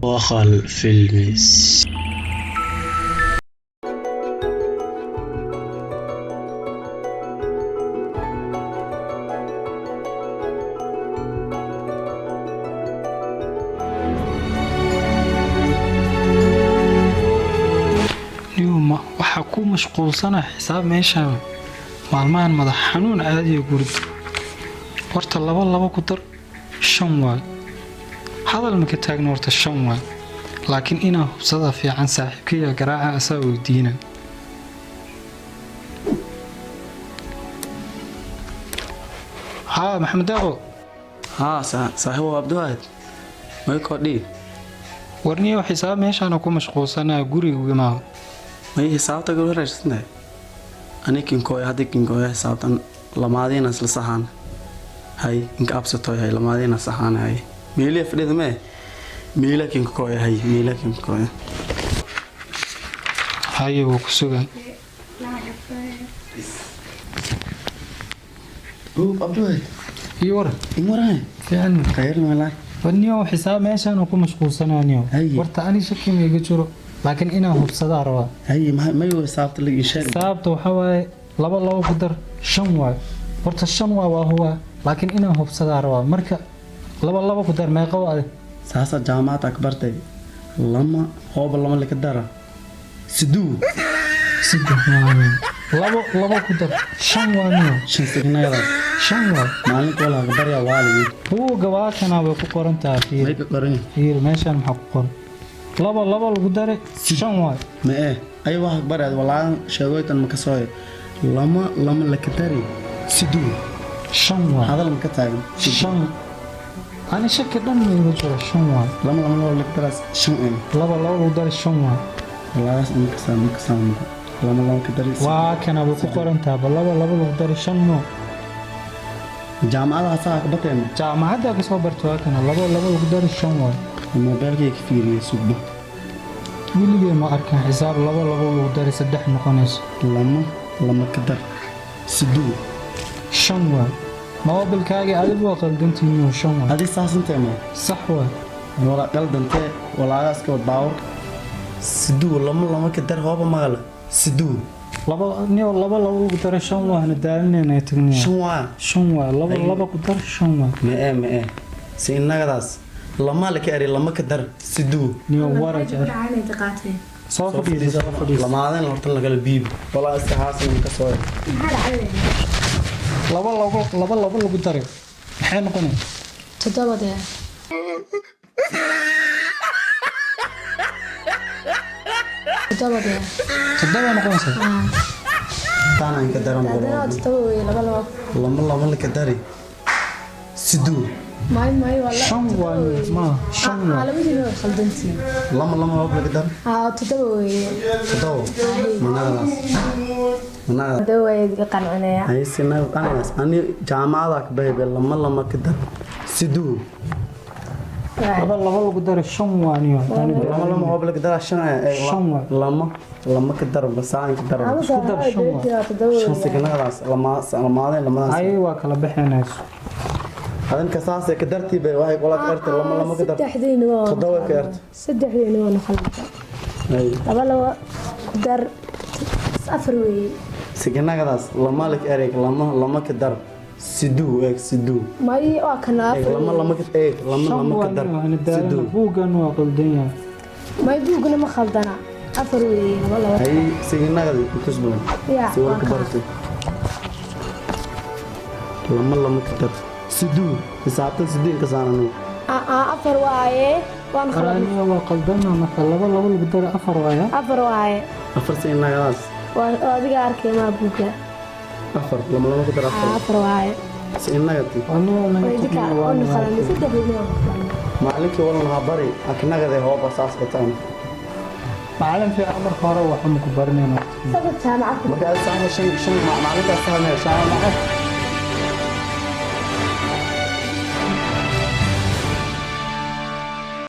Waqal Films. Newma waxaa ku mashquulsana xisaab meeshaan maalmahan madax xanuun caadiya gurida. Horta laba laba ku dar shan waay, hadal maka taagna, horta shan waay, laakiin inaa hubsada fiican. Saaxiibkaya garaaca asaa weydiina. Haa, Maxamed Daaqo. Haa, saaxiibow Abdiwaahid, may kordhi? Warniyow, xisaab meeshaana ku mashquulsanaa, guriga imaa. May xisaabta gabar wareersantahay? Ani kinkooya hadda, kinkooya xisaabtan lamaadiina isla saxaan. Hay, inka absatoy. Hay, lamaadiina saxaan. Hay, meeliya fadhida mee, meela kinkooya. Hay, meela kinkooya. Haye, wuu ku sugaa. Abdiwaahid. Iyo war. In waran? Fiican. Khayr walaa. Warniyow, xisaab meeshaan ku mashquulsanaa niyow. Haye. Horta ani shaki ma iga jiro, laakiin inaan hubsadaa rabaa. Hay, may xisaabta la ii sheeg. Xisaabta waxaa waaye laba laba ku dar shan waay. Horta shan waa huwa, laakiin inaan hubsadaa rabaa. Marka laba laba ku dar meeqa waa? Saasa jaamacad akbartay, lama hooba lama lika dara siduu. Saddex waa. Labo labo ku dar shan waa niyow. Shan signayadaas. Shan waay. Maalinka wala akbarya waaligi. Buugga waa kana, way ku qoran tahay, fiir. May ka qoran? Fiir meeshaan maxaa ku qoran? Laba laba lagu dare shan waay. Ma ee ay wax akbareed walaan sheegoytan ma ka sooye, lama lama laka dari siduu. Shan waay. Hadal ma ka taagan. Shan, ani shaki dhan ma iga jiro, shan waay. Lama lama laba laka daraas shan ee. Laba laba lagu dare shan waay. Walaagaas ma ka saa, ma ka saa, lama lama ka dari. Waa kana, way ku qoran tahay ba, laba laba lagu dare shan no. Jaamacadaha saa akbateena. Jaamacadda ka soo barto, waa kana, laba laba lagu dare shan waay. Moobeelkay ka fiiriyey, sugba. Weligay ma arkan xisaab laba laba lagu dare saddex noqonayso. Lama lama ka dar siduu. Shan waay. Moobilkaagii adigu waa qaldantihiin, shan waay. Adi saasantee ma? Sax waay. Wala qaldantee, walaagaas ka wad baawar siduu, lama lama ka dar hooba maqala siduu. Laba niyo, laba laba lagu dare shan waana daalinayna tagniya. Shan waa. Shan waay, laba laba ku dar shan waay. Ma ee, ma ee si innagadaas lama laka eri, lama ka dar siduu. Niyo waraj soo fadhiisa, soo fadhiisa. Lamaadeen horta lagala biibo, walaa iska haasan ka soo. Laba labo, laba laba lagu daray maxay noqonay? Toddoba dee. Toddoba dee. Toddoba noqonaysa. Taan aan ka daran. Haddana toddoba weeye, laba laba. Lama lama laka dari siduu. May may, waa Shan waay, ma shan waay. Labadiina waa khaldantiin. Lama lama laba laka dar. Aa, toddoba weeye. Toddoba managadaas managadaas. Toddoba weeye, iga qancinaya. Hayse anagas ani jaamacada ka baybe, lama lama ka dar siduu. Laba laba lagu daray shan waa niyo. Lama lama hoob laka dara shan ee. Shan waay. Lama lama ka dar basaan ka dar. Isku dar, shan waay. Toddoba. Shan signadaas lama lamaadeen lamadaas. Ay, waa kala bixinayso. Adanka saasay ka dartii bay waxay kula ka dartay lama lama ka dar. Saddexdiina waa. Toddoba ka dartay. Saddexdiina waa khaldan. Ay. Laba laba ku dar afar weeye. Signadaas lama lak ereg, lama lama ka dar siduu, eeg siduu. May, waa kana eeg afar. Lama lama ka eeg, lama Shan lama ka waa dar niyo, ana daalina. Siduu. Buuggan waa qaldan yahay. May, buugna ma khaldana, afar weeye laba laba. Ay, signadii intus badan. Ya, si waa warka kana. Bartay lama lama ka dar siduu, xisaabtan sideed ka saarano. Aa, afar waaye, waan khaldan. Qaraaniyo waa qaldana, marka laba laba lagu daray afar waaya. Afar waaye. Afar signadaas. Waa adiga arkay maa buugga. Afar, lama lama ka dar afar. Aa, afar waaye. Signadii. Aniga naga idinka tagniyo waa waanu khaladnay, saddexdiina waa khaladnay. Maalinkii walan ha bari aknagade hooba saas bataan. Macalin fiican marka hore waxba ku baranayna. Sabab jaamacad. Marka aad saama shan shan maalinkaas saamee jaamaca.